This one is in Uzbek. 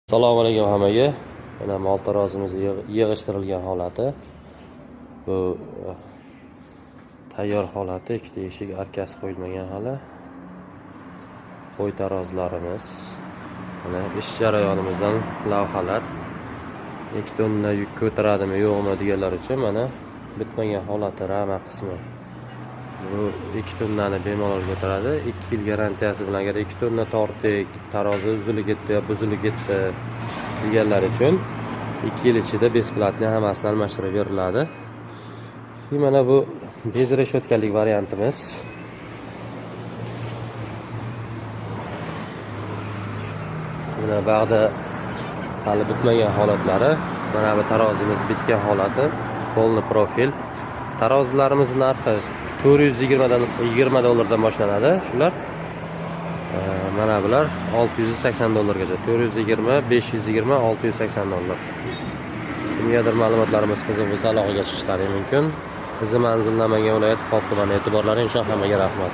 Assalomu alaykum hammaga. Mana mol tarozimiz yig'ishtirilgan holati. Bu tayyor holati, ikkita eshik arkasi qo'yilmagan hali. Qo'y tarozlarimiz. Mana ish jarayonimizdan lavhalar. 2 tonna yuk ko'taradimi, yo'qmi deganlar uchun mana bitmagan holati, rama qismi. Bu 2 tonnani bemalol ko'taradi. 2 yil garantiyasi bilan, agar 2 tonna tortdik, tarozi uzilib ketdi yo buzilib ketdi deganlar uchun 2 yil ichida бесплатно hammasini almashtirib beriladi. Keyin mana bu без reshotkalik variantimiz. Mana bag'da hali bitmagan holatlari. Mana bu tarozimiz bitgan holati, полный profil. Tarozilarimiz narxi 420 dan 20 dollardan boshlanadi. Shular mana bular 680 dollargacha. 420, 520, 680 dollar. Kimgadir ma'lumotlarimiz qiziq bo'lsa, aloqaga chiqishlari mumkin. Bizni manzil Namangan viloyati, Pop tumani. E'tiborlaring uchun hammaga rahmat.